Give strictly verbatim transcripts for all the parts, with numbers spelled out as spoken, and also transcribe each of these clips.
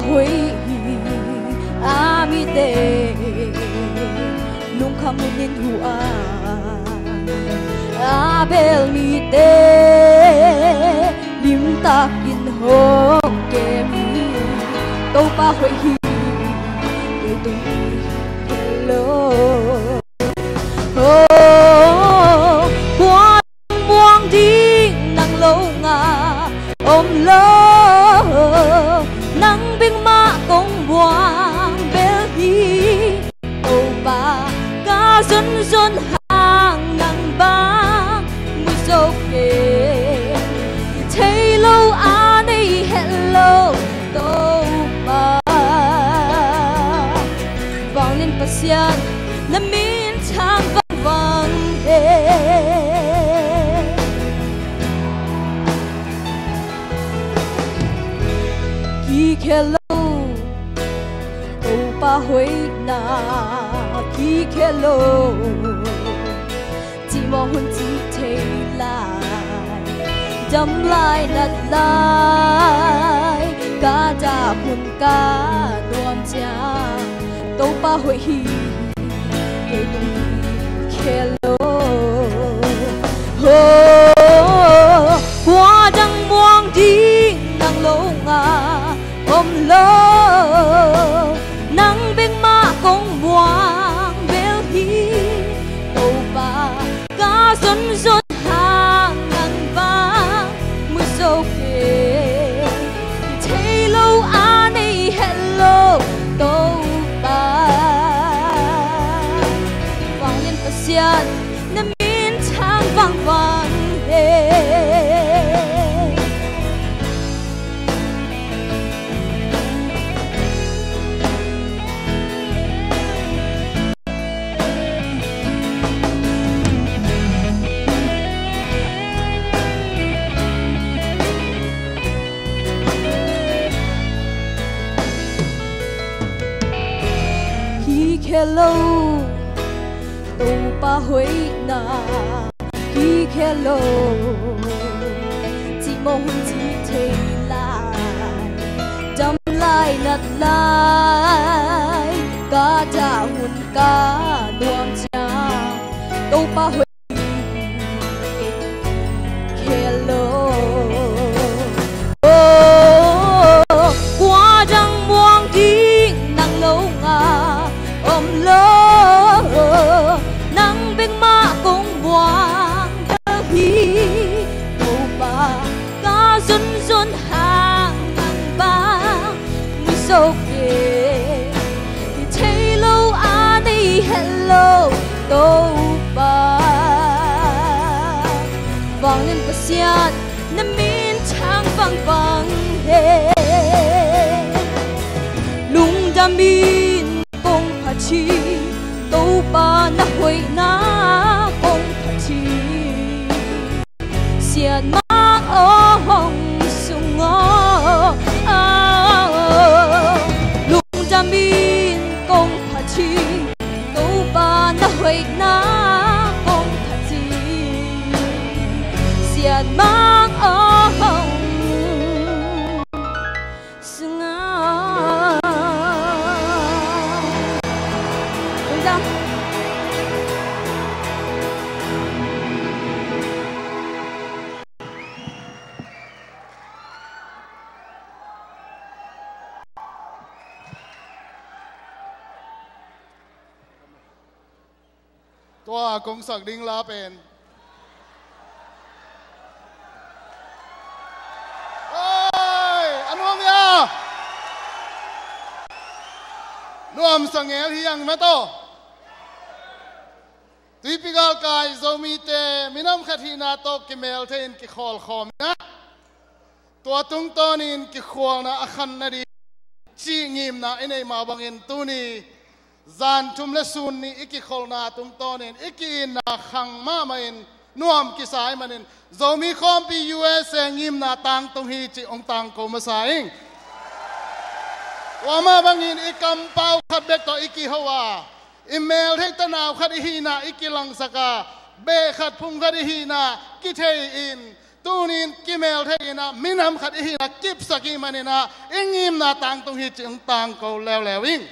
hoih hi. A mite lungkham hunin huh a, a bel mite limtakin hong kem hi. Topa hoih hi. Kei tung hi lo. Oh, kua dang muang ding nang lo nga om lo. Nang bek mah kong muang bel hi. Topa ka zonzon hang nang bang mu zo kei. Thei lo a nei het lo Topa. Vanglian Pasian na min thang vangvang hi. Kikhel lo Topa hoihna, kikhel lo. Cimawh hun ci thei lai, dam lai nat lai, ka dah hun ka nuam ciang, Topa hoih hi. Kei tung hi khel lo. Ho, kua dang muang ding nang lo nga om lo. Nang bek mah kong muang bel hi. Topa ka zonzon hang nang bang mu zo kei. Thei lo a nei het lo Topa. Vanglian Pasian na min thang vangvang hi. Kikhel lo Topa hoihna, kikhel lo. Cimawh hun ci thei lai, dam lai nat lai, ka dah hun ka nuam ciang, Topa hoih khel lo. Oh, kua dang muang ding nang lo nga om lo. Nang bek mah kong muang bel hi. Topa ka zonzon hang nang bang mu zo kei. Thei lo a nei het lo Topa. Vanglian Pasian na min thang vangvang hi. Lungdam in kong phat hi. Topa na hoihna kong phat hi. Siatmang aw hong sung aw, lungdam in kong phat hi. Topa na hoihna kong phat hi. Siatmang aw hong sung aw. Lungdam. Tua kong sak ding la pen. Oi, a nuam hia? Nuam sa ngel hi ang mah tawh. Tuipi galkai Zomite minam khat hihna tawh kimel thei in kikhawl khawm in ah, tua tungtawnin kikualna a khanna ding cih ngimna i neih mah bangin tuni zan thum le sun nih i kikholhna tungtawnin i ki-itna khang mahmah in nuam kisa ahih manin Zomi Khawmpi U S A ngimna tangtung hi cih hong tangko masa ing. Tua mah bangin i kampau khat bek tawh i kiho a, i meltheih tanau khat i hihna i kilangsak a, beh khat phung khat i hihna kithei in, Tunin kimel thei inah minam khat i hihna kipsak i hih maninah i ngimna tangtung hi cih hong tangko leuleu ing.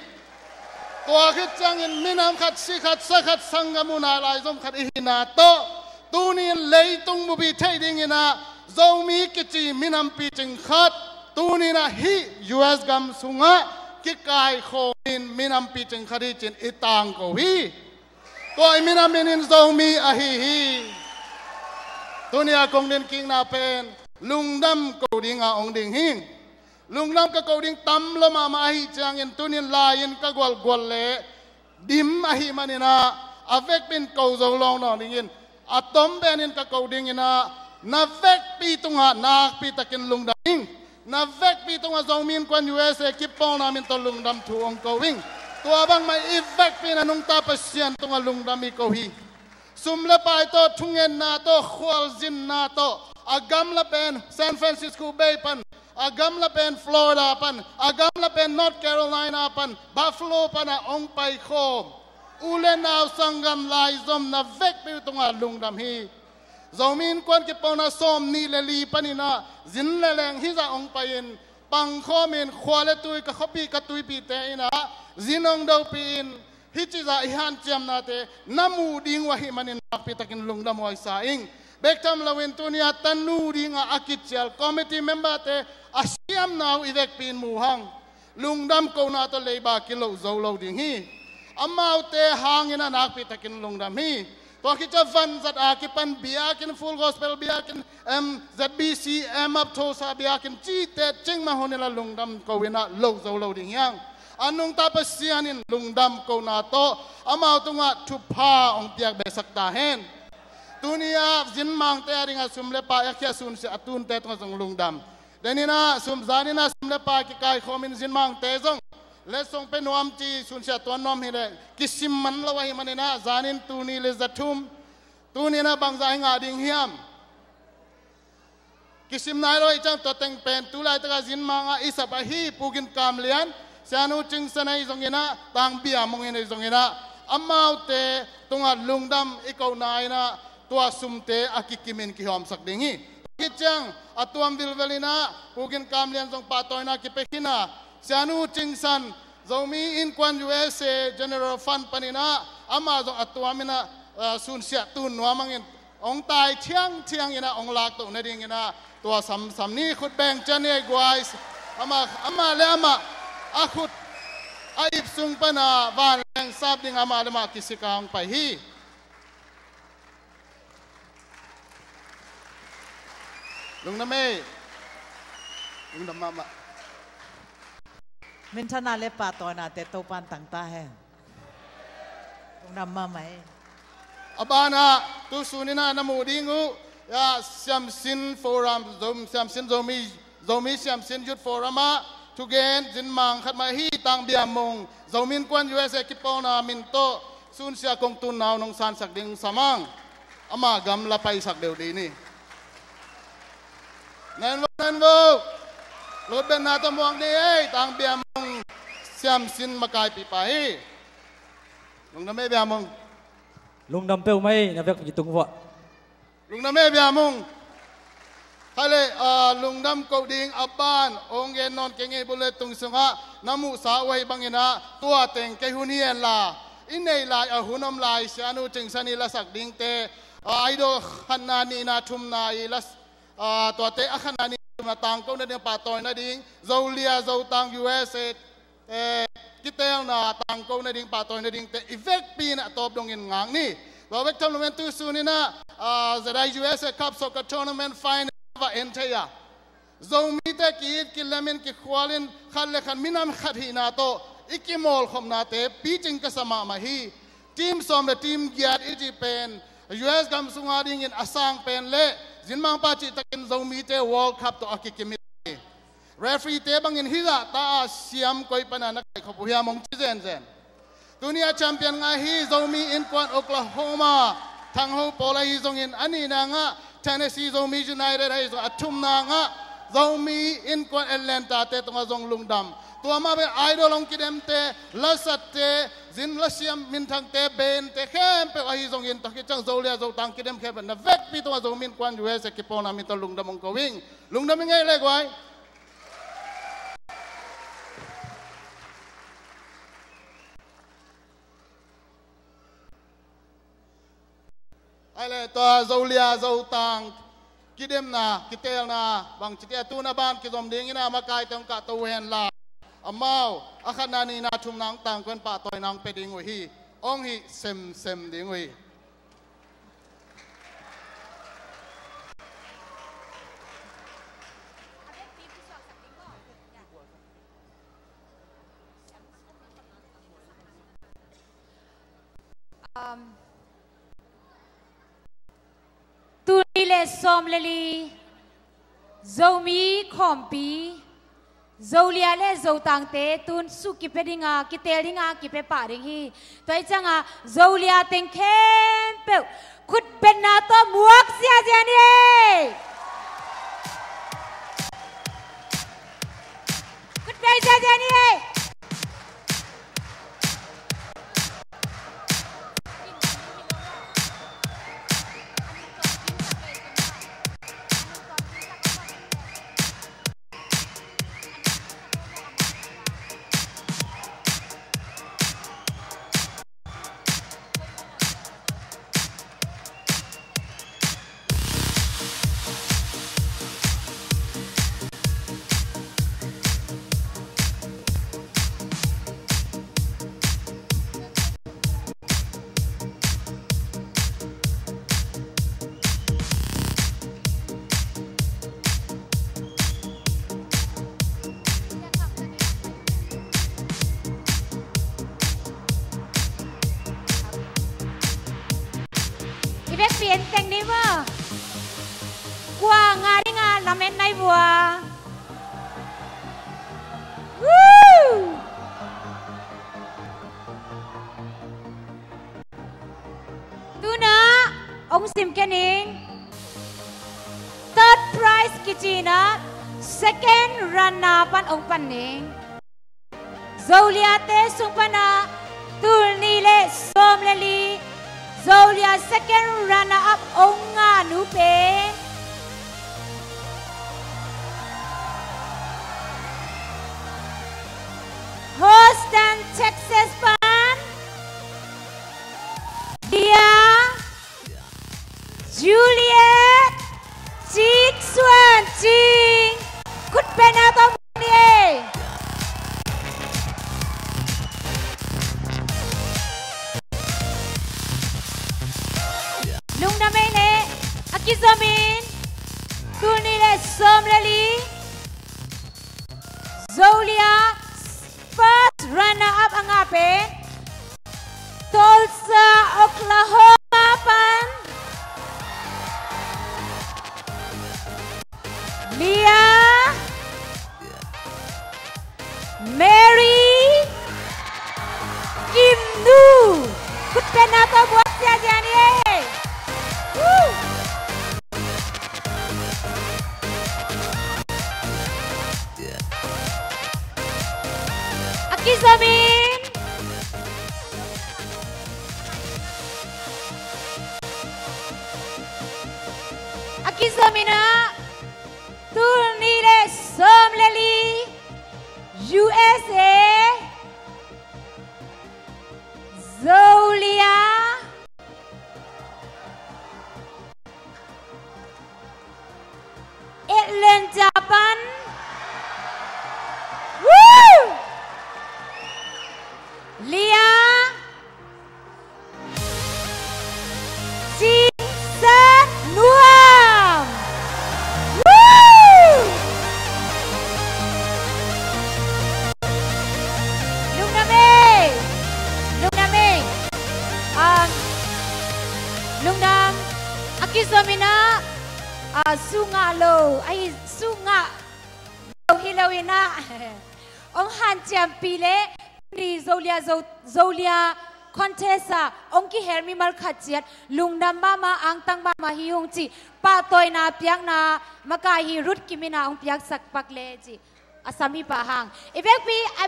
Tua khit ciangin minam khat, si khat, sa khat, sanggam unau laizom khat i hihna tawh tunin leitung bupi thei dinginah Zomi kici minam picing khat tuninah hih U S gam sungah kikaikhawmin minam picing khat hi cin i tangko hi. Tua i minam min in Zomi ahi hi. Tuni a kong din kikna pen lungdam ko dinga hong ding hi. Lungdam ka ko ding tam lo mahmah ahi ciangin tunin lai-in ka gualgual le dim ahi maninah a vekpin ko zo lo nawn dingin a tom penin ka ko dinginah na vekpi tungah nakpitakin lungdam ing. Na vekpi tungah Zomi Innkuan U S A kipawlna min tawh lungdam thu hong ko ing. Tua bangmah i vekpi in a nungta Pasian tungah lungdam i ko hi. Sum le pai tawh, thungetna tawh, khualzinna tawh, a gamla pen San Francisco Bay pan, a gamla pen Florida pan, a gamla pen North Carolina pan, Buffalo pan a hong paikhawm u le nau sanggam laizom na vekpi tungah lungdam hi. Zomi Innkuan kipawlna sawm nih le li paninah zin le leng hizah hong pai-in pangkhawmin khua le tui ka khuapi ka tuipite inah zin hong dopih in hih cizah i hanciamnate na muh ding uh ahi manin nakpitakin lungdam huaisa ing. Bek tham loin tuni-a tanu dinga a kicial committee memberte a siamna uh i vekpi in mu hang. Lungdam kona tawh leiba kiloh zo lo ding hi. Amaute hangin a nakpitakin lungdam hi. Tua khit ciang vanzat a kipan biakinn, Full Gospel biakinn, em, Z B C, em, Aptosa biakinn cihte cingmah hun inla lungdam ko inah lo zo lo ding hi hang. A nungta Pasian in lungdam kona tawh amau tungah thupha hong piak besak ta hen. Tuni-ah zinmangte a dingah sum le pai a khia sunsia a tunte tungah zong lungdam. Deninah sum, zaninah sum le pai kikaikhawmin zinmangte zong letsong pe nuam ci sunsia tuan nuam hileh kisim man lo ahi maninah zanin tuni le za thum tuninah bangzah i ngah ding hiam? Kisim nai lo ahi ciang tua teng pen tu laitakah zinmangah i sap ahi Pu Gin Kam Lian, Sianu Cing San ahi zonginah, Tang Bia Mung in ahi zonginah amaute tungah lungdam i kohna inah tua sumte a kikimin kihawmsak ding hi. Tua khit ciang a tuam vilvel inah Pu Gin Kam Lian zong pahtawina kipia khin a, Sianu Cing San, Zomi Innkuan U S A General Fund paninah amah zong a tuam inah, ah, sunsia tun nuam hangin hong tai thiangthiang inah hong laktoh nadinginah tua samsam ni, khut beng cian ni ei guai. Amah, amah le amah a khut a ip sung pana vanleng sap ding amah le amah kisika hong pai hi. Lungdam ei. Lungdam mahmah. Minthana le pahtawinate Topan tangta hen. Lungdam mahmah ei. A banah tusuninah na muh ding uh, ya, Siamsin Forum, Zom-, Siamsin Zomi, Zomi Siamsin Youth Forum ah thugen zinmang khat mah hi, Tang Bia Mung, Zomi Innkuan U S A kipawlna min tawh sunsia kong tunna uh nong sansak ding sa mang. Ama gamla paisak deuh dih ni. Nen vo, nen vo. Lutbetna tawh muak ni ei, Tang Bia Mung, Siamsin makaipihpa hi. Lungdam ei Bia Mung. Lungdam peuhmah ei, na vekpi tung vuah. Lungdam ei Bia Mung. Khaile, ah, lungdam koh ding a ban hong gen nawn keng ei, bul le tung sungah na muhsa uh ahi banginah tua teng kei hun hi henla, i neih lai a hun om lai Sianu Cing San i lasak dingte, ah, Idol khatna, nihna, thumna i las-, ah, tuate a khatna, nihna, thumna tangko nading, pahtawi nading, Zolia, Zotang, U S A, eh, kitelna tangko nading, pahtawi nadingte i vekpi in a tawp dongin ngak ni. Tua vek tham loin tusuninah, ah, Z I U S A Cup Soccer Tournament final va en thei a, Zomite ki-it kilemin kikhualin khat le khat minam khat hihna tawh i kimawlkhopnate picing ka sa mahmah hi. Team sawm le team giat i cih pen U S gam sunga dingin a sang pen le zinmangpa cihtakin Zomite World Cup tawh a kikim hi. Referee-te bangin hizah ta a siam koi pana na kaikhop uh hiam hong ci zenzen. Tuni a champion ngah hi Zomi Innkuan Oklahoma Thangho pawl ahi zongin, a nihna ngah Tennessee Zomi United ahi zong, a thumna ngah Zomi Innkuan Atlanta-te tungah zong lungdam. Tua mah bek idol hong kidemte, lasatte, zin lasiam minthangte, bente khempeuh ahi zongin, tua khit ciang Zolia Zotang kidem khempeuh na vekpi tungah Zomi Innkuan U S A kipawlna min tawh lungdam hong ko ing. Lungdam ing ei le guai. Ai le tua Zolia Zotang kidemna, kiteelna bangci te a tun a ban kizom dingin a makaite hong kahto uh hen la, amau a khatna, nihna, thumna hong tangko in pahtawina hong pia ding uh hi. Hong hih semsem ding uh hi. Um, tul nih le sawm le li Zomi Khawmpi, Zolia le Zotangte tun suk kipia dinga, kiteel dinga kipia pah ding hi. Tua hi cianga Zolia teng khempeuh khutbetna tawh muak ziazia ni ei. Khutbet ziazia ni ei. I vekpi en teng ni maw. Kua ngah dinga lamen nai vua. Woo! Tuna hong sim kei ning. Third prize kici-in ah second runner pan hong pan ning. Zoliate sung panah tul nih le sawm le li Zolia second runner up hong ngah nu pen Houston, Texas pan Lia Juliet Cik Suan Cing. Khutbetna tawh muak ni ei. Lungdam ei le. A kizomin tul nih le sawm le li Zolia first runner up a ngah pen Tulsa, Oklahoma pan Lia Mary Kimnu. Khutbetna tawh muak ziazia ni ei. Woo! A kizomin a kizomin ah tul nih le sawm le li U S A Zolia Atlanta pan Woo! Lia Cing Sat Nuam. Woo! Lungdam ei. Lungdam ei. Um, lungdam. A kizomin ah, ah, sungah lo, ahi sungah lo hi lo in ah hong hanciampih le ni Zolia, Zo-, Zolia contest ah hong kihel mimal khat ciat lungdam mahmah, angtang mahmah hi ung cih pahtawina piakna makai hi Ruth Kim in ah hong piaksak pak le cih. A sam hi pah hang. I vekpi a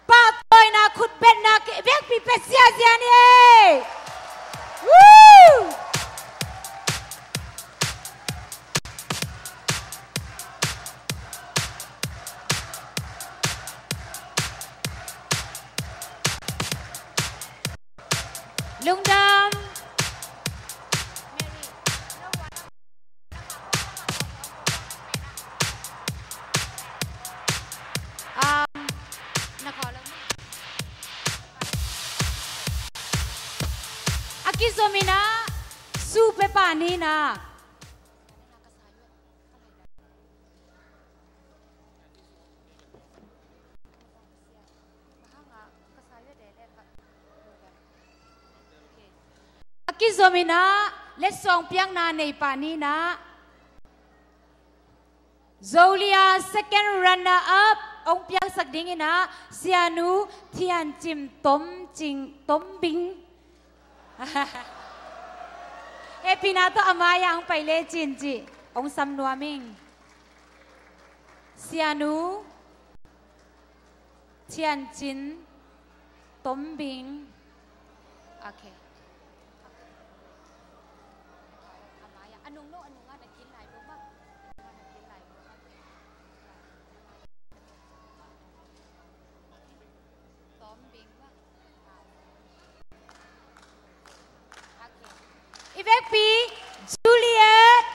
pahtawina khutbetna i vekpi pia ziazia ni ei. Woo! Lungdam. Um, na khaw lo. A kizom in ah, su pia pah ni in ah. A kizom in ah, letsong piakna nei pah ni in ah. Zolia second runner up hong piaksak ding in ah, Sianu Thiancin Tom Cing, Tom Bing. Hehpihna tawh a mai-ah hong pai lecin ci. Hong sam nuam ing. Sianu Thiancin Tom Bing. Okay. A mai-ah, a nung lo, a nung ah na kin lai lo mah. I vekpi Juliet,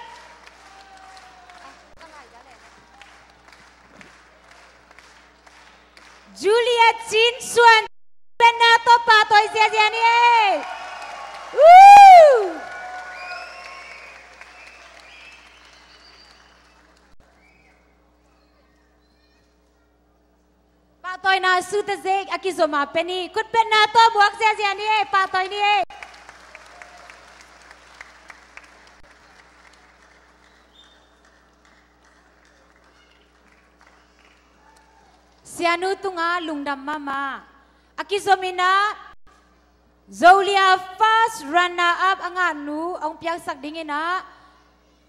Juliet Cin Suan, khutbetna tawh pahtawi ziazia ni ei. Woo! Pahtawina sute zek a kizom a pia ni. Khutbetna tawh muak ziazia ni ei, pahtawi ni ei. Sianu tungah lungdam mahmah. A kizom in ah, Zolia first runner up a ngahnu hong piaksak ding in ah,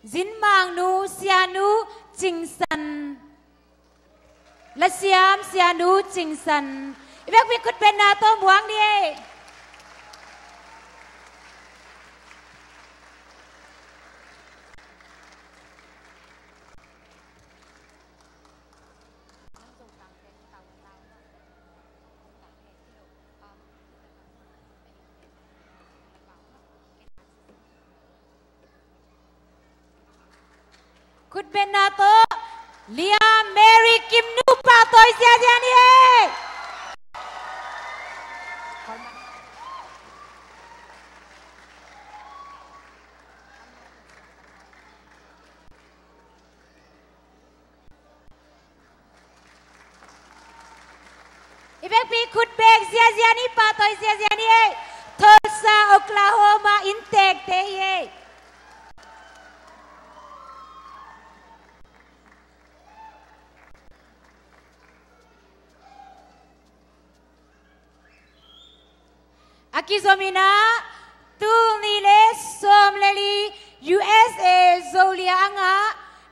Zinmangnu Sianu Cingsan, lasiam Sianu Cingsan. I vekpi khutbetna tawh muak ni ei. Khutbetna tawh Lia Mary Kimnu pahtawi ziazia ni ei. I vekpi khut bek ziazia ni, pahtawi ziazia ni ei. Tulsa, Oklahoma innteekte hi ei. A kizom in ah, tul nih le sawm le li U S A Zolia a ngah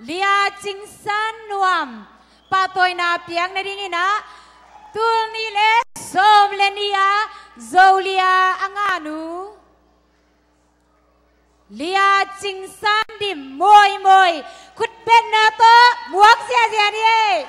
Lia Cing San Nuam pahtawina piak nading in ah, tul nih le sawm le nih ah Zolia a ngahnu Lia Cing San Dim Mawimawih khutbetna tawh muak ziazia ni ei.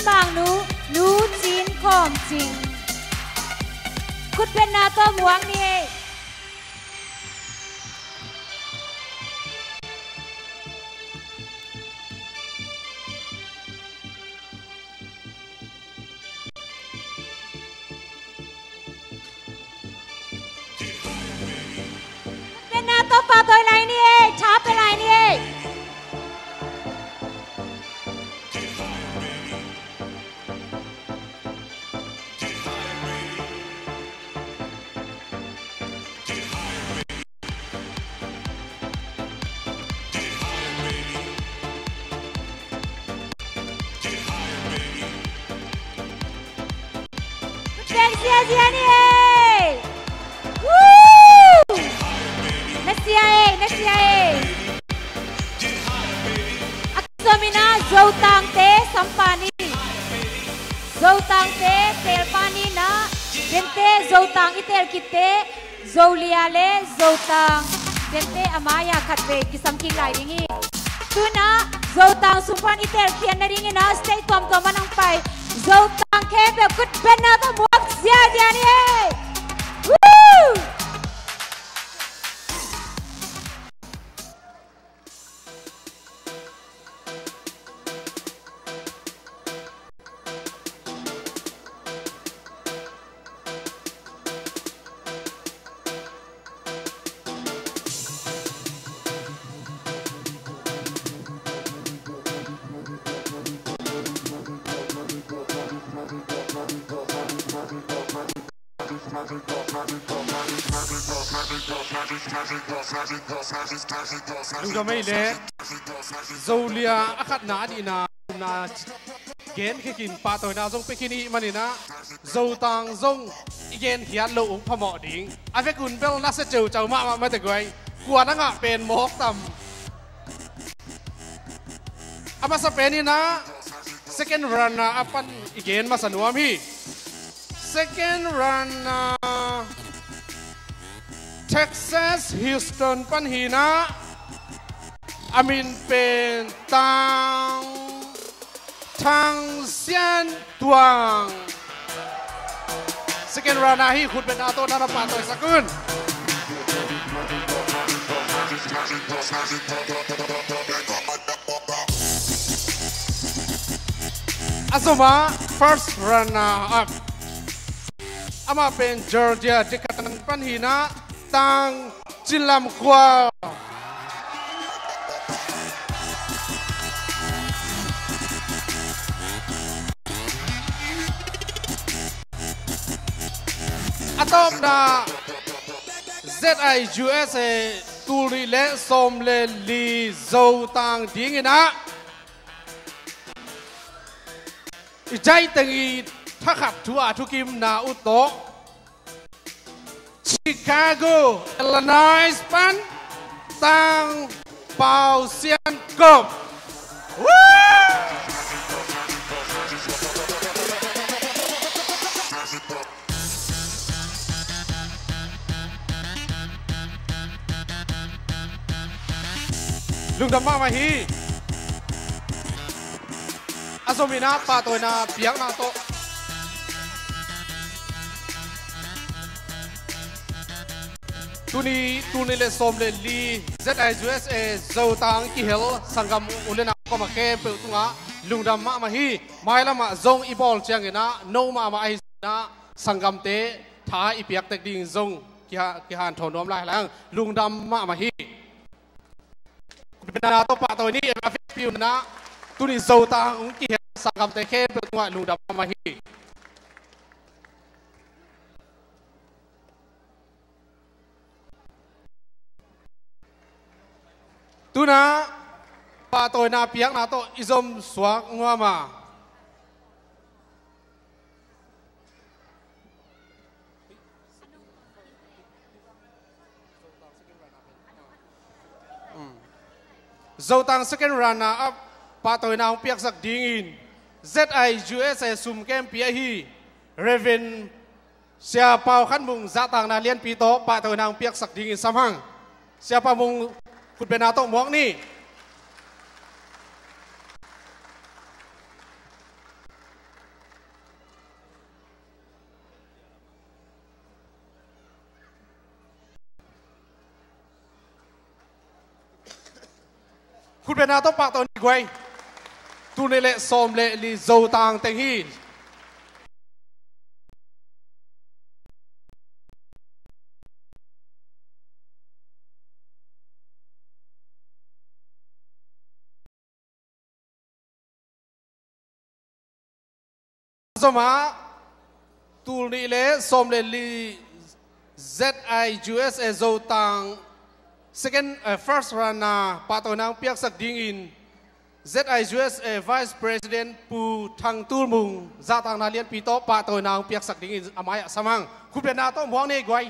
Mangnu, Nu Cin Khawm Cing. Khutbetna tawh muak ni ei. Khutbetna tawh pahtawi lai ni ei, tha pia lai ni ei. Khutbeng ziazia ni ei. Woo! Na sia ei, na sia ei. A kizom in ah Zotangte sampa ni. Zotangte teelpa ni in ah, dente Zotang i teel khit teh Zolia le Zotang, dente a mai-ah khatvei kisam kik lai ding hi. Tu in ah Zotang sung pan i teelkhiat nading in ah stage tuamtuam ah nong pai Zotang khempeuh khutbetna tawh muak ziazia ni ei. Woo! Lungdam ei le, Zolia a khatna a nihna, na gen khekin pahtawina zong pia khin i hih manin ah, Zotang zong i genkhiat loh ung phamawh ding. A vekun bel na sia ceucau mahmah mate guai. Kua na ngah pen mawk tam. A masa pen in ah, second runner a pan i gen masa nuam hi. Second runner, Texas Houston pan hi in ah, a min pen Tang, Thang Sian Tuang. Second runner hi, khutbetna tawh na na pahtawisak un. A zom ah first runner up, amah pen Georgia Decatur pan hi in ah, Tang Cin Lam Khual. A tawpna, Z I U S A tul nih le sawm le li Zotang ding in ah, i zaiteng i thakhat thu a thukimna uh tawh, Chicago, Illinois pan Tang Pau Sian Kop. Woo! Lungdam mahmah hi. A zom in ah pahtawina piakna tawh. Tuni, tul nih le sawm le li Z I U S A Zotang kihel sanggam u le nau koma khempeuh tungah lungdam mahmah hi. Mailamah zong i bawl ciangin ah no mahmah ahi zongin ah sanggamte tha i piak tek ding zong kiha-, kihanthawn nuam lai hi hang. Lungdam mahmah hi. Bena tawh pahtawi ni, a vekpi un ah tuni Zotang hong kihel sanggamte khempeuh tungah lungdam mahmah hi. Tu in ah pahtawina piakna tawh i zom suak nuam a. Zotang second runner up pahtawina hong piaksak dingin Z I U S A sum kempi ahi Reverend Sia Pau Khan Mung zahtakna lianpi tawh pahtawina hong piaksak dingin sam hang. Sia Pau Mung khutbetna tawh muak ni. Khutbetna tawh pahtawi ni guai. Tul nih le sawm le li Zotang teng hi. Zomah tul nih le sawm le li Z I U S A Zotang second, eh, first runner pahtawina hong piaksak dingin Z I U S A Vice President Pu Thang Tul Mung zahtakna lianpi tawh pahtawina hong piaksak dingin a mai-ah sam hang. Khutbetna tawh muak ni guai.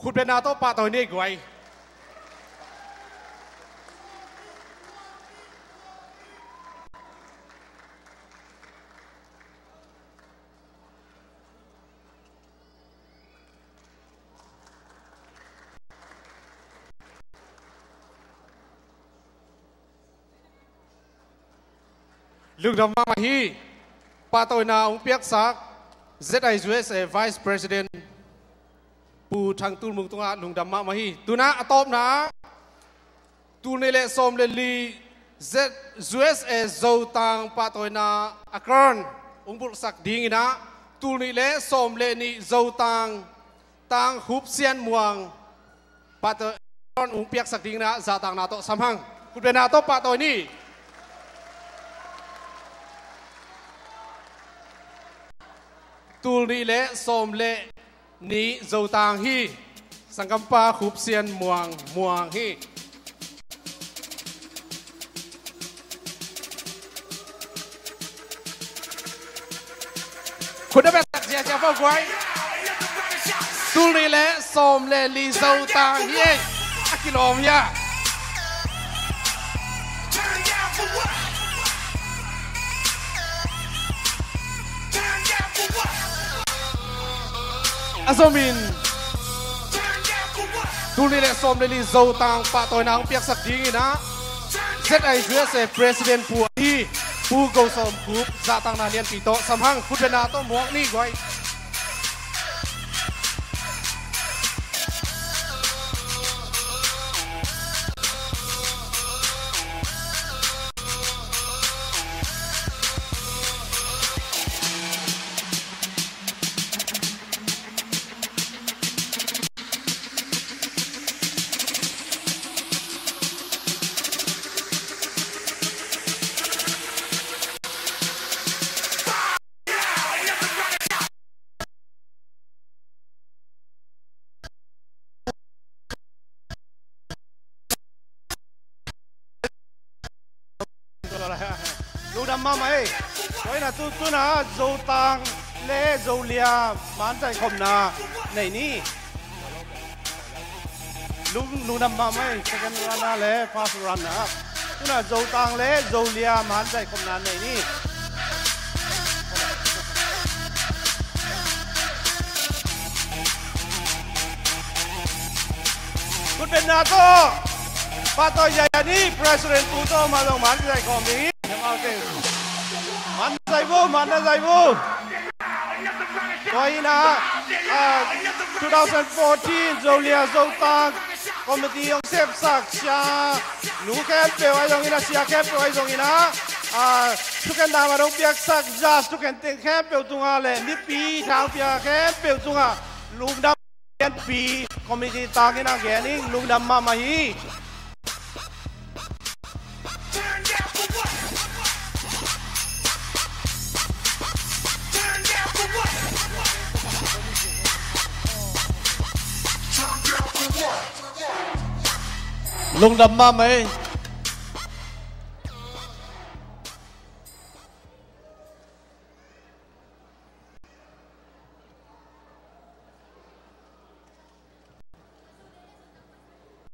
Khutbetna tawh pahtawi ni guai. Lungdam mahmah hi. Pahtawina hong piaksak Z I U S A Vice President Pu Thang Tul Mung tungah lungdam mahmah hi. Tunah a tawpna tul nih le sawm le li Z U S A Zotang pahtawina a crown hong bulhsak dingin ah tul nih le sawm le nih Zotang Tang Khup Sian Muang pahtawina hong piaksak dingin ah zahtakna tawh sam hang. Khutbetna tawh pahtawi ni. Tul nih le sawm le nih Zotang hi. Sanggampa Khup Sian Muang, Muang hi. Khutbetna ziazia fo guai. Tul nih le sawm le li Zotang hi ei. A kilawm hia. A zomin tul nih le sawm le li Zotang pahtawina hong piaksak dingin ah Z I U S A President Pu ahi Pu Go Sawm Khup zahtakna lianpi tawh sam hang. Khutbetna tawh muak ni guai. Lungdam mahmah ei. Tua hi-in ah tu, tu-in ah Zotang le Zolia manzai khopna nei ni. Lung, lungdam mahmah ei, second runner le first runner. Tu-in ah Zotang le Zolia manzai khopna nei ni. Khutbetna tawh pahtawi ziazia ni, President Pu tawh amah zong manzai khawm ding hi. Manzai vo, manzai vo. Tua hi-in ah, ah, two thousand fourteen Zolia Zotang committee hong sepsak sia nu khempeuh ahi zongin ah, sia khempeuh ahi zongin ah, ah, thukhen dang a hong piaksak judge thukhen teng khempeuh tungah le mipi thangpia khempeuh tungah lungdam. Pianpi committee tangin a gen ing, lungdam mahmah hi. Lungdam mahmah hi.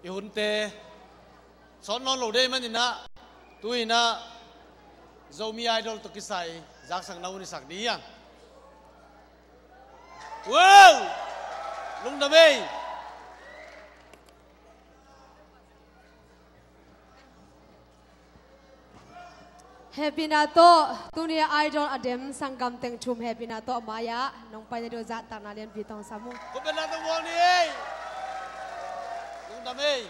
I hunte sawt nawn lo dei manin ah, tu-in ah Zomi Idol tawh kisai zaksakna hun i sak ding hi hang. Wow! Lungdam ei. Hehpihna tawh tuni a idol a dem sanggam teng thum hehpihna tawh a mai-ah nong pai na ding uh zahtakna lianpi tawh sam uh. Khutbetna tawh muang ni ei. Lungdam ei.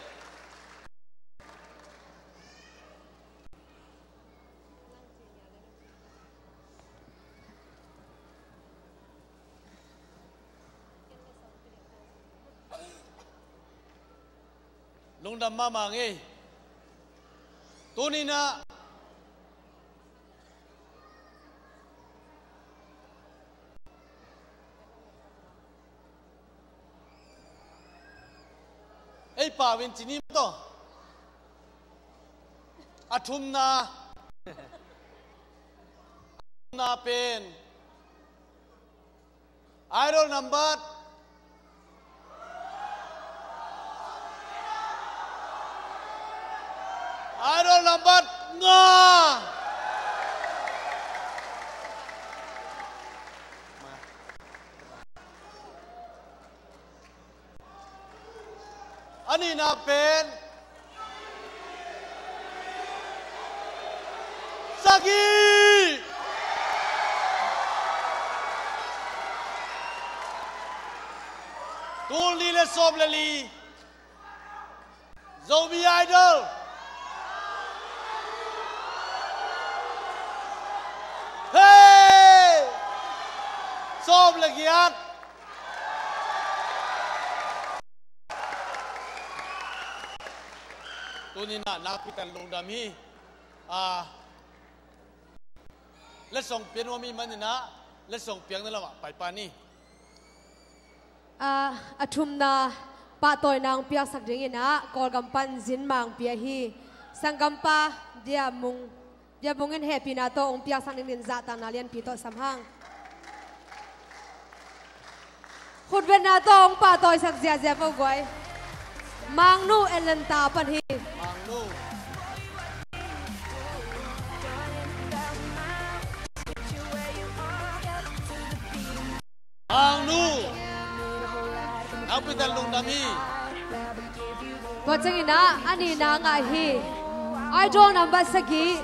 Lungdam mahmah ngei. Tuni-in ah ei pau in ci ni maw taw. A thumna, a thumna pen idol number, idol number nga. A nihna pen sagih. Tul nih le sawm le li Zomi Idol. Hei! Sawm le giat. Tuni-in ah nakpi takin lungdam hi. A, letsong pia nuam ahih manin ah letsong piakna lamah paipa ni. A, a thumna pahtawina hong piaksak dingin ah Kawlgam pan Zin Mangpi ahi sanggampa Dia Mung, Dia Mung in hehpihna tawh hong piaksak dingin zahtakna lianpi tawh sam hang. Khutbetna tawh hong pahtawisak ziahziah vo guai. Mangnu Ellen ta pan hi. Mangnu. Mangnu. Nakpi takin lungdam hi. Tua ciangin ah a nihna ngah hi. Idol number sagih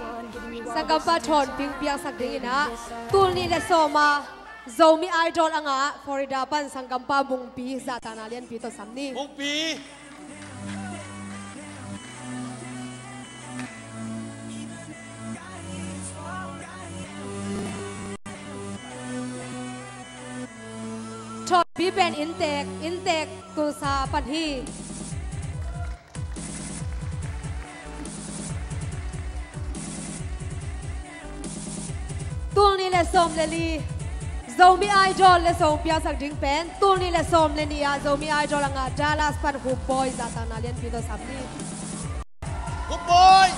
sanggampa Thawn Ping piaksak dingin ah tul nih le sawm a Zomi Idol a ngah Florida pan sanggampa Mungpi zahtakna lianpi tawh sam ni. Mungpi. Thawn Ping pen inntek, inntek Tulsa pan hi. Tul nih le sawm le li Zomi Idol letsong piaksak ding pen tul nih le sawm le nih ah Zomi Idol a ngah Dallas pan Khupbawi zahtakna lianpi tawh sam ni. Khupbawi.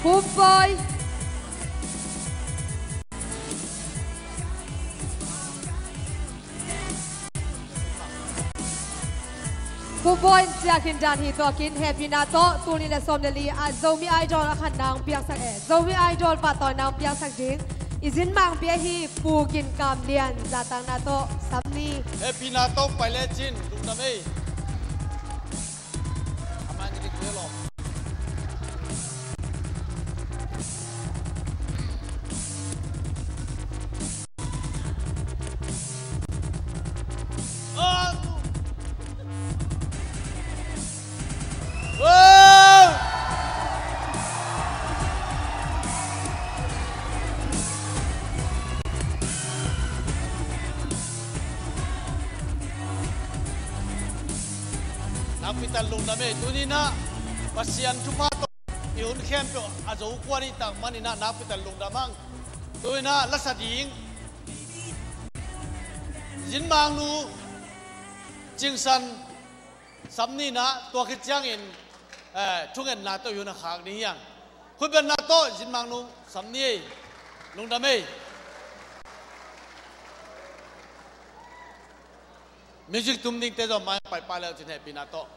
Khupbawi. Khupbawi in ciah khin dan hi. Tua khin hehpihna tawh tul nih le sawm le li a Zomi Idol a khatna hong piaksak, eh, Zomi Idol pahtawina hong piaksak ding i Zin Mangpi ahi Pu Gin Kam Lian zahtakna tawh sam ni. Hehpihna tawh pai lecin lungdam ei. Nakpi takin lungdam ei. Tuni-in ah Pasian thupha tawh i hun khempeuh a zo kuan i tak manin ah nakpi takin lungdam hang. Tuni-in ah lasa ding Zin Mangnu Cing San sam ni-in ah tua khit ciangin, eh, thungetna tawh i hun a khak ding hi hang. Khutbetna tawh Zin Mangnu sam ni ei. Lungdam ei. Music tum dingte zong mai paipa le uh cin hehpihna tawh.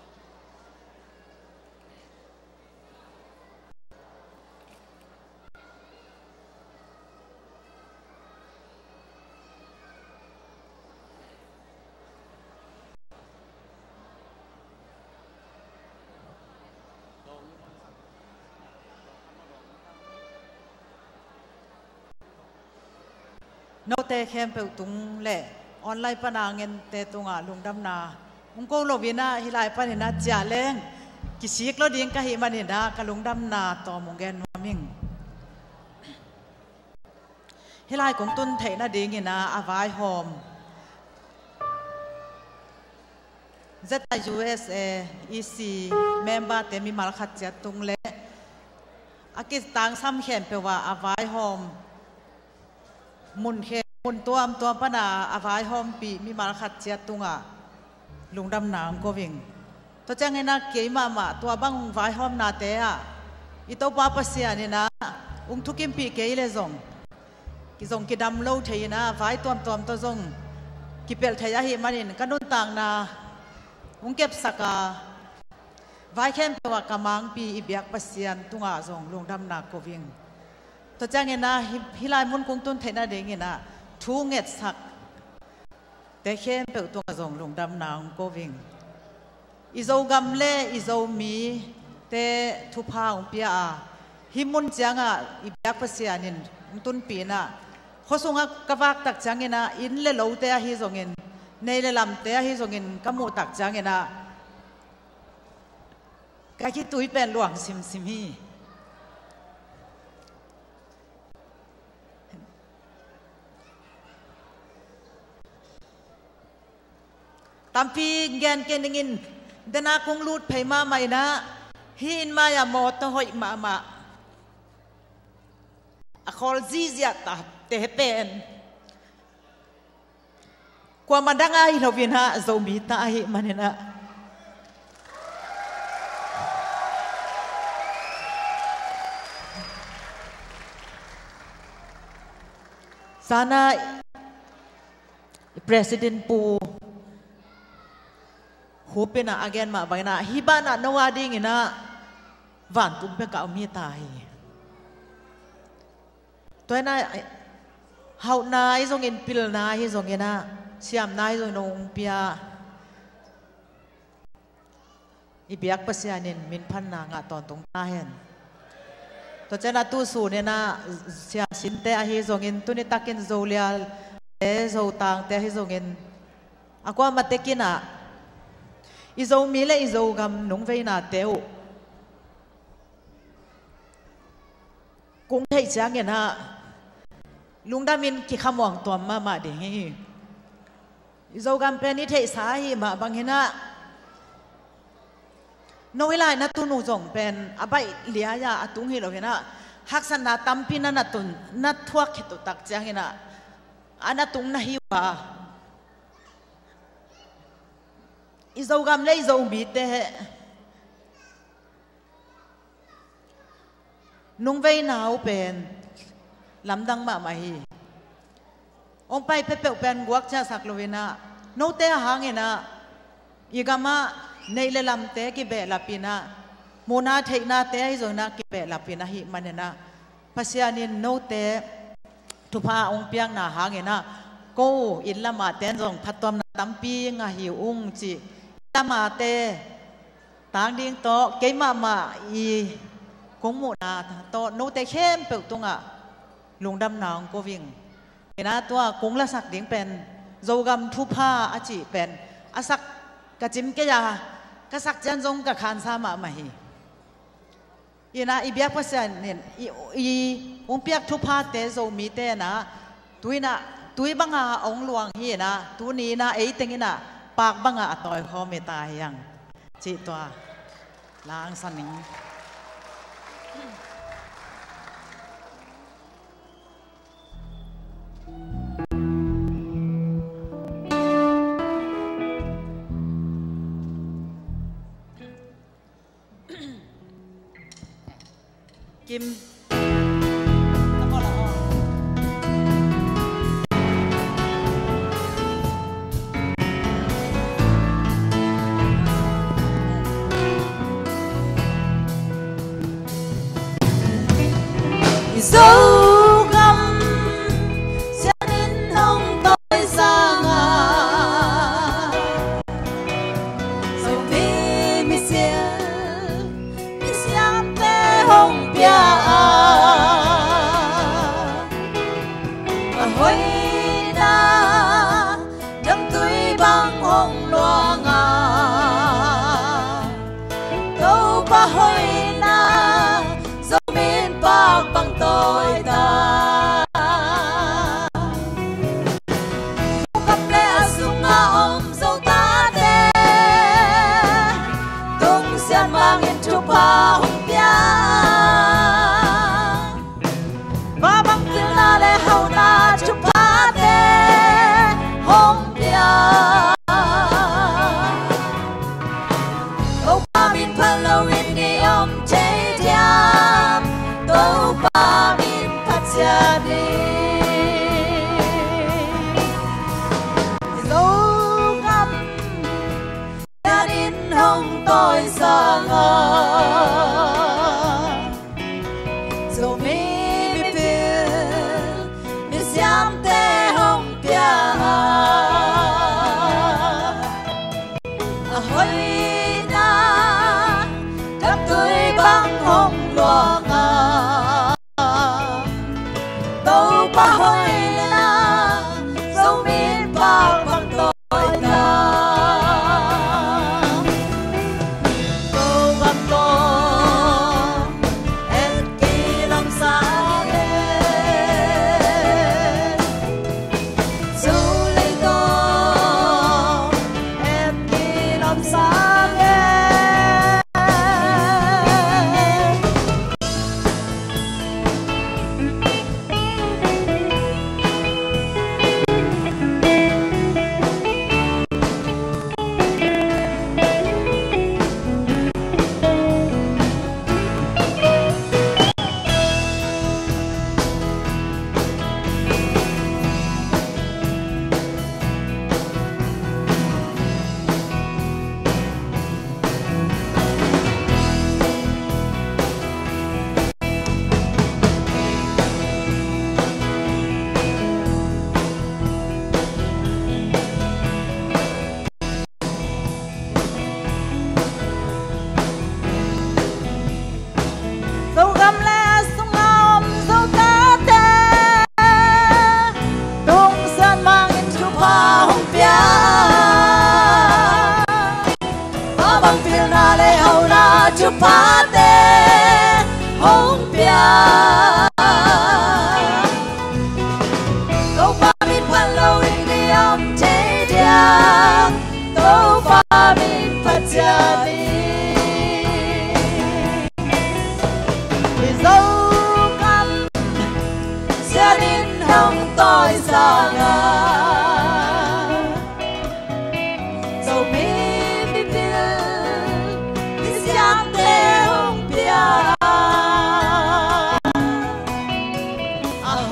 Note khempeuh tung le online pana ngente tungah lungdamna hong ko loinah hih lai paninah ciah leng kisik lo ding ka hih maninah ka lungdamna tawm hong gen nuam ing. Hih lai kong tun theih nadinginah a vaihawm ZIUSA EC memberte mimal khat ciat tung le a kitangsam khempeuh ah a vaihawm mun khe, mun tuamtuam pana a vaihawmpih mimal khat ciat tungah lungdamna hong ko ing. Tua cianginah kei mahmah tua bang vaihawmnate ah i Topa Pasian inah hong thukimpih kei le zong, ki zong kidam lo thei inah vai tuamtuam tawh zong kipelh thei ahih manin ka nuntakna hong kepsak a vai khempeuh ah ka mangpi i biak Pasian tungah zong lungdamna ko ing. Tua cianginah hih, hih lai mun kong tun theih nadinginah thu ngetsakte khempeuh tungah zong lungdamna hong ko ing. I Zogam le i Zomite thupha hong pia a hih mun ciangah i biak Pasian in hong tunpih inah khuasungah ka vaktak cianginah inn le lote ahi zongin, nei le lamte ahi zongin ka muhtak cianginah ka khitui pen luang simsim hi. Tampi gen kei ningin, dena kong lut phei mahmah inah hih inn mai-ah mawtaw hoih mahmah a khawl ziahziah tate pen kuamah dang ahi loinah Zomi ta ahih maninah sana President Pu Hu Pin a gen mah banginah hih banah no a dinginah vantung pekah om hi ta hi. Tua inah hauhna ahi zongin, pilna ahi zonginah, siamna ahi zongin hong pia i biak Pasian in minphatna ngah tawntung ta hen. Tua cianah tu suninah siamsinte ahi zongin, tuni takin Zolialte, Zotangte ahi zongin, a kuamah tekinah i Zomi le i Zogam nungveinate uh kong theih cianginah lungdamin kikhamuang tuam mahmah ding hi. I Zogam pen i theihsa ahi mah banginah no i lai na tun uh zong pen a baih liai-a a tung hi loinah haksatna tampi na na tun, na thuak khit uh tak cianginah a na tung na hi uh a, i Zogam le i Zomite nungveina uh pen lamdang mahmah hi. Hong pai peuhpeuh pen guak ciahsak loinah, note a hanginah i gamah neih le lamte kibehlapinah, muhna theihnate ahi zonginah kibehlapin ahih maninah, Pasian in note thupha hong piakna hanginah ko inn lamahte in zong phattuamna tampi ngah hi ung cih lamahte tang ding tawh, keimahmah i kong muhna tawh note khempeuh tungah lungdamna hong ko ing. Inah tua kong lasak ding pen Zogam Thupha a cih pen a sak ka cim kei a, ka sak cian zong ka khansa mahmah hi. Inah i biak Pasian in i, i hong piak thuphate Zomite inah tuinah, tui banga hong luang hi inah, tuni inah ei tenginah paak banga a tawikhawm hi ta hi hang. Cih tua la hong san ing. Kim. Zogam siangin hong tawi sangin Zomi misiam, misiamte hong pia a, a hoih Topa hoihna, Zomi Inn Park bang tawi ta. Lungkam le a sunga om Zo tate, tungsiah mangin thupha hong pia. Mah bang pilna le hauhna thuphate hong pia. Topa min phat loin i om thei diam? Topa min phat ciat ni. Zogam sianin hong tawi sangin, Zomi mipil misiamte hong pia a, a hoihna daptui bang hong luang a, Topa hoihna, Zomi Inn Park bang tawi ta. Zogam tawh et kilamsang e, Zolei tawh et kilamsang e. Zogam le a sunga om Zo tate, tungsiah mangin thupha hong pia. Mah bang pilna le hauhna thuphate hong pia. Topa min phat loin i om thei diam? Topa min phat ciat ni. I Zogam sianin hong tawi sangin, Zomi mipil misiamte hong pia a,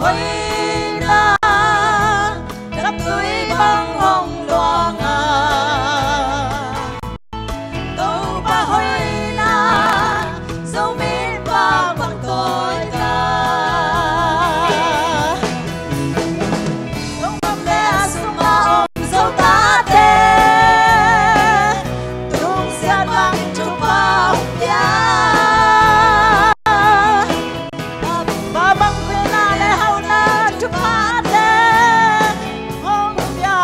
hoihna daptui bang hong luang a, Topa hoihna, Zomi Inn Park bang tawi ta. Zogam le a sunga om Zo tate, tungsiah mangin thupha hong pia. Mah bang pilna le hauhna thuphate hong pia.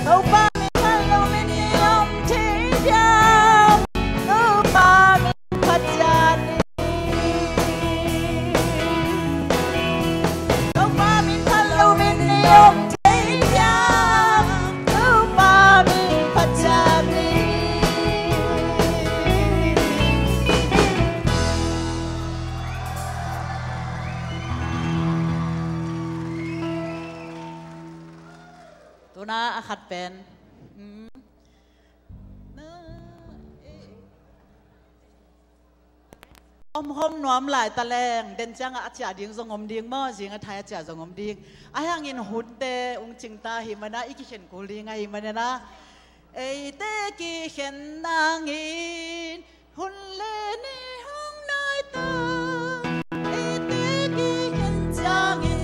Topa min phat loin i om thei diam? Topa min phat ciat ni. Topa min phat loin i om thei diam? Topa min phat ciat ni. Tuna a khat pen, mm, na, eh, omkhawm nuam lai ta leng, den ciangah a ciah ding zong om ding maw, zing a thai a ciah zong om ding. Ahi hangin hunte ung cing ta ahih manin ah, i kikhen kul ding ahih manin ah, eite kikhen nangin hun le ni hong nai ta. Eite kikhen ciangin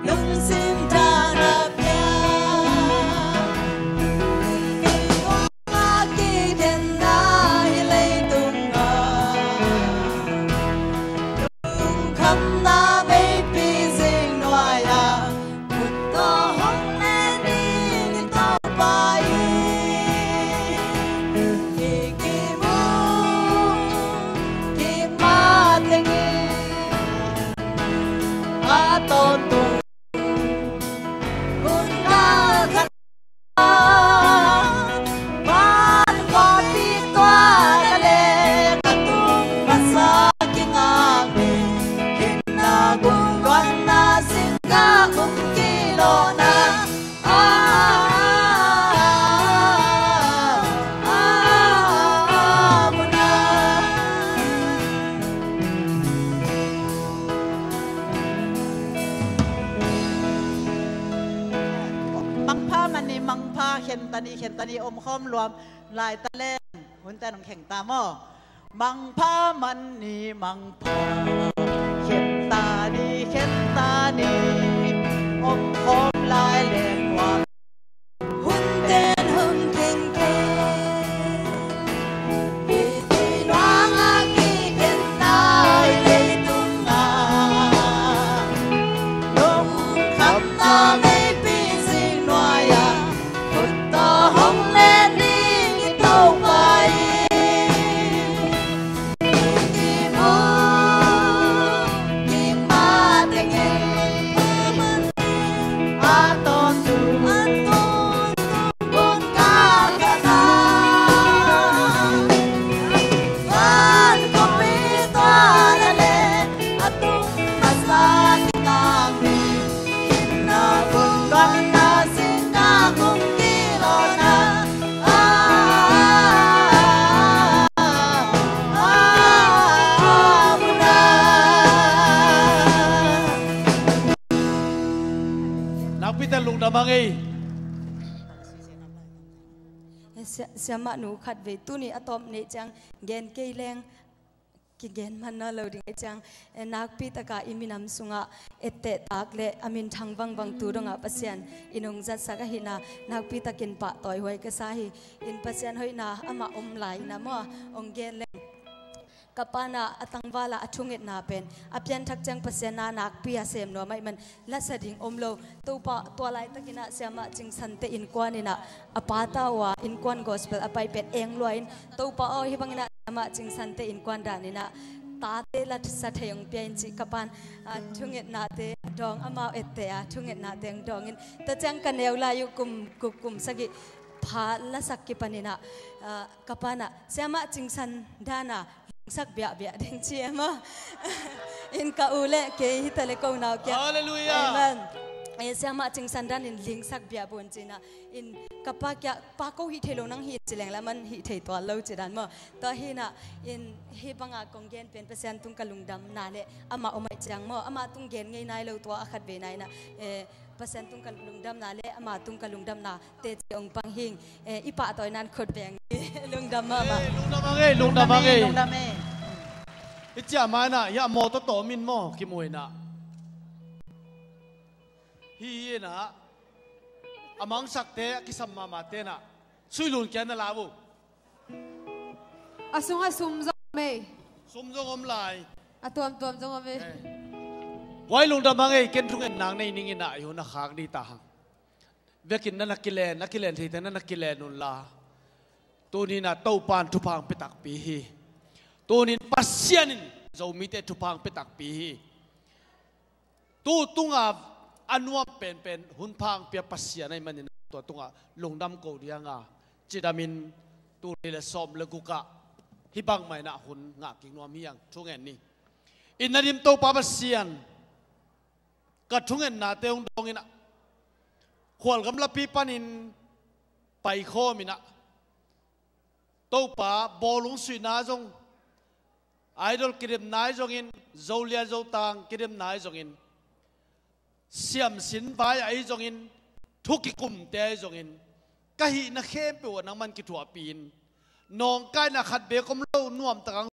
lungsim dan a pia. Kei kong a kikhenna hi leitung a, lungkhamna veipi zing nuai a, khut tawh hong len in, i Topa in. ni, khenta ni om khawm luam lai ta leng, hunte nong kheng ta maw? Mangpha man ni mangpha, khenta ni khenta ni, om khawm lai leng nuam. Hun ten hun kengkeng, hiti nuang a kikhen tai leitungah, lungkhamna meipi sing nuai-ah, khut tawh hong len ding i Topa hi. Nakpi tak lungdam a ngei. Sia-, siamah nu khat vei tuni a tawp neih ciang gen kei leng kigen man nawn lo ding ahih ciang, eh, nakpi taka i minam sungah etteh tak le a minthang vangvang tu dongah Pasian in hong zatsak ahihna nakpi takin pahtawi huai ka sa hi. In Pasian hoihna amah om lai in ah maw, hong gen leng. Ka pa in ah a tangvalah a thungetna pen a pianthak ciang Pasian na nakpi a sem nuam ahih man lasa ding om lo. Topa, tua laitakin ah siamah Cing Sante innkuan in ah a pa ta uh a innkuan gospel a pai pen eng lua in, Topa aw, hih bangin ah siamah Cing Sante innkuan dan in ah tate lasa thei hong pia in cih ka pa in, ah, thungetnate dawng, amau etteh a thungetnate hong dawng in, tua ciang ka neu lai uh kum, kum, kum sagih pha lasak kipan in ah, ah, ka pa in ah siamah Cing San dan a lungsak biahbiah ding ci e maw. In ka u le kei hi ta le ko nau kiang. Hallelujah. Amen. Eh, siamah Cing San dan in lungsak biah bun ci in ah, in ka pa kiang, "Pa, ko hih thei lo, nang hih in," ci leng lah aman hih thei tuan lo ci dan maw. Tua hi in ah, in hih banga kong gen pen Pasian tung ka lungdamna le amah om ahih ciang maw, amah tung gen ngei nai lo, tua a khat vei na in ah, eh, Pasian tung ka lungdamna le amah tung ka lungdamna teci hong pang hing. Eh, i pahtawi nan khut beng hi. Lungdam mahmah. Eh, lungdam a ngei, lungdam a ngei. Lungdam e. Hih ciang mah in ah, hih a mawtaw tawm in maw, kimu in ah, hih in ah, a mangsakte, a kisam mahmahte in ah, suilun kia na la uh. A sungah sum zong om e. Sum zong om lai. A tuamtuam zong om e. Eh. Huai lungdam a ngei, ken thungetna nei ning in ah, i hun a khak ni ta hang. Vekin na na kilen, a kilen theite na na kilen un la. Tuni in ah Topa in thupha hong pia takpi hi. Tuni in Pasian in Zomite thupha hong pia takpi hi. Tu tunga a nuam penpen hun pha hong pia Pasian ahih manin tua tungah lungdam ko ding a, cidamin tul nih le sawm le guk ah hih bangmah in ah hun ngah kik nuam hi hang. Thungen ni. In na dim Topa Pasian, ka thungennate hong dawng in ah, khualgam lapi panin paikhawm in ah, Topa, bawlung suihna zong, idol kidemna ahi zongin, Zolian Zotang kidemna ahi zongin, siamsin vai ahi zongin, thu kikumte ahi zongin, ka hihna khempeuh ah nangman kithuahpih in, nawngkaina khat beek om lo, nuamtak hong